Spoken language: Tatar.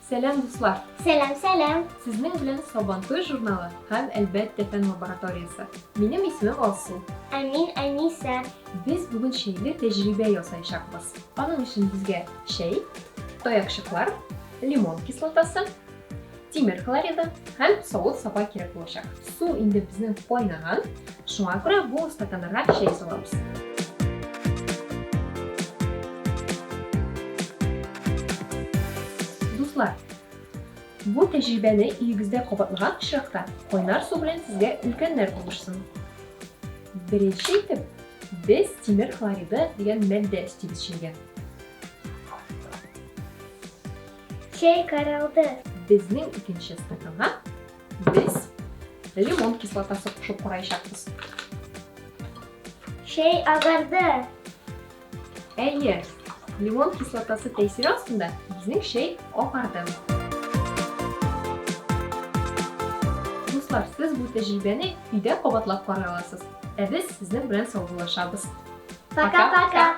Сәлам, дуслар! Сәлам, сәлам! Сезнең белән Сабантуй журналы һәм, әлбәттә, фән лабораториясе. Минем исемем Алсу. Ә мин Әнисә. Без бүген чәйле тәҗрибә ясаячакбыз. Аның өчен безгә чәй, таякчыклар, лимон кислотасы, тимер хлориды һәм савыт-саба кирәк булачак. Су инде безнең кайнаган, шуңа күрә бу стаканнарга чәй салабыз. Дуслар, бу тәҗрибәне өегездә кабатлаган очракта кайнар су белән сезгә өлкәннәр булышсын. Беренче итеп, без тимер хлориды дигән матдә өстибез чәйгә. Чәй каралды. Безнең икенче стаканга без лимон кислотасы кушып караячакбыз. Чәй агарды. Әйе, лимон кислотасы тәэсире астында безнең чәй агарды. Дуслар, сез бу тәҗрибәне өйдә кабатлап карый аласыз. Ә без сезнең белән саубуллашабыз. Пока-пока.